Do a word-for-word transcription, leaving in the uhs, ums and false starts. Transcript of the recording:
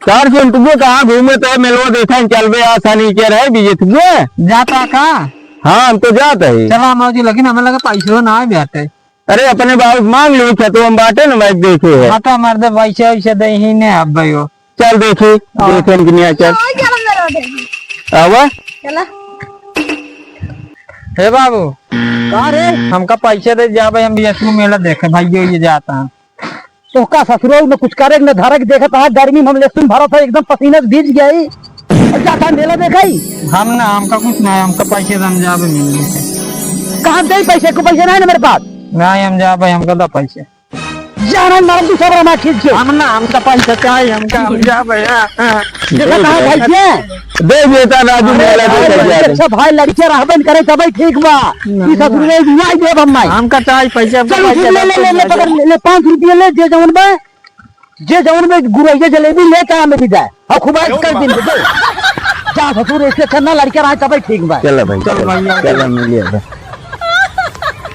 चार सौ रुपये कहाँ घूमे तो मेलवा देखा चलबे, आज शनिचर है, बिजथुए। जाता का? हाँ, हम तो जात है। चला मौजी, लेकिन हमें लगे पैसो ना है बेटे। अरे, अपने बाबू से मांग ली, खेतवा में बाटे न, मैं देखे है। हाँ, तो हमारे तो पैसे वैसे दे ही नहीं अब भाई वो। चल देखी, हाँ। देखे इनकी निया, चल। हाँ, क्या बंदा रहा है? आवा। चला। हे बाबू। का रे? हमका पैसे दे जा भाई, हम बिजथू मेला देखे, भाई ये, ये जाता है। तोहका ससुरो न कुछ करे न धरे के देखत है, गर्मी में हम लेसुन भरत है, एकदम पसीना से भीज गया ही। और जाता है मेला देखे ही। हम ना, हमका कुछ ना, हमका पैसे दे, हम जाबे मेला देखे। कहाँ दे पैसे? को पैसे नहीं ना मेरे पास। नहीं, हम जाबे, हमका दो पैसे। जाना मार दूसरा बड़ा मार खींच के। हम ना, हमका पैसा चाहिए, हमका, हम जाबे, हाँ, हाँ। देखा कहाँ भाई के? दे देता राजू, अरे मेला भाई, देखे जा रहे। अच्छा भाई, लड़किया रहबे न करे तबे ठीक बा। ना, ई ससुर ना। में नहीं देब हम माई। हमका चाहिए पैसा, हमका चल, पैसा ले, ले, दे, ले, ले, पैसा। पकड़, ले, ले, पाँच रुपये ले, जे जवन बा, जे जवन बा, गुरैया जलेबी ले, चाह में भी जाए। और खूब ऐश कर दिन, दे। जा ससुर, इससे अच्छा ना लड़किया रहे तबे ठीक बा। चलो भाई, चलो चलो, भैया। चलो, मिलिए भाई।